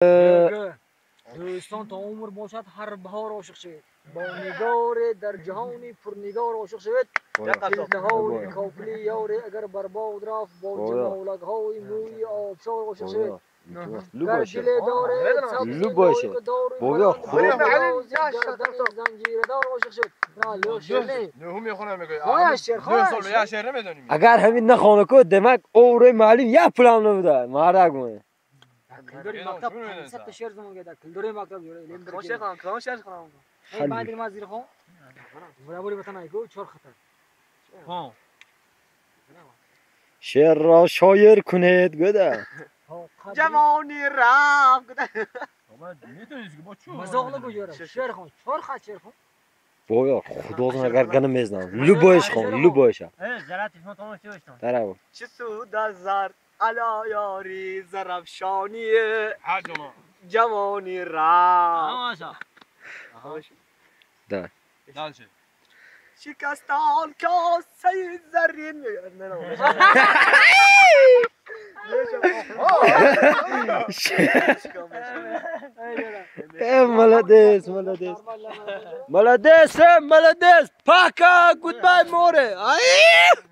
Дӯстон то умр бошад, ҳар баҳор ошиқ шавед. Бо нигоре дар ҷаҳони пурнигор ошиқ шавед. Дилниҳоли кофили ёре агар барбод рафт, бо ҷамолакҳои мӯи обшор ошиқ шавед. Гар диле доред сабзи лоиқдори занҷирадор ошиқ шавед. Агар ҳамин нахона ку, демак оврои муаллим як пулам набуда. Мардак мо. Килдори мактаб 500 шеър замон геда. Килдори мактаб кадом шеър хонам? Эй баъди ма зир хон. Бурабури ватан айку чор хатар. Хон. Шеърро шоир кунед гӯда. Ҷавони рафт гӯда. Мазоқ нагӯ ёра. Шеър хон. Чор хат шеър хон. Боё, худозон агар гана мезнам. Любоиш хон, любоиша. Тараву. Чӣ суд аз зар ала ёри зарафшонӣ ҷавони рафт. Да. Дальше. Шикастан косаи зарин. Молодец, молодец. Молодец, молодец. Пока, goodbye, more. Ай!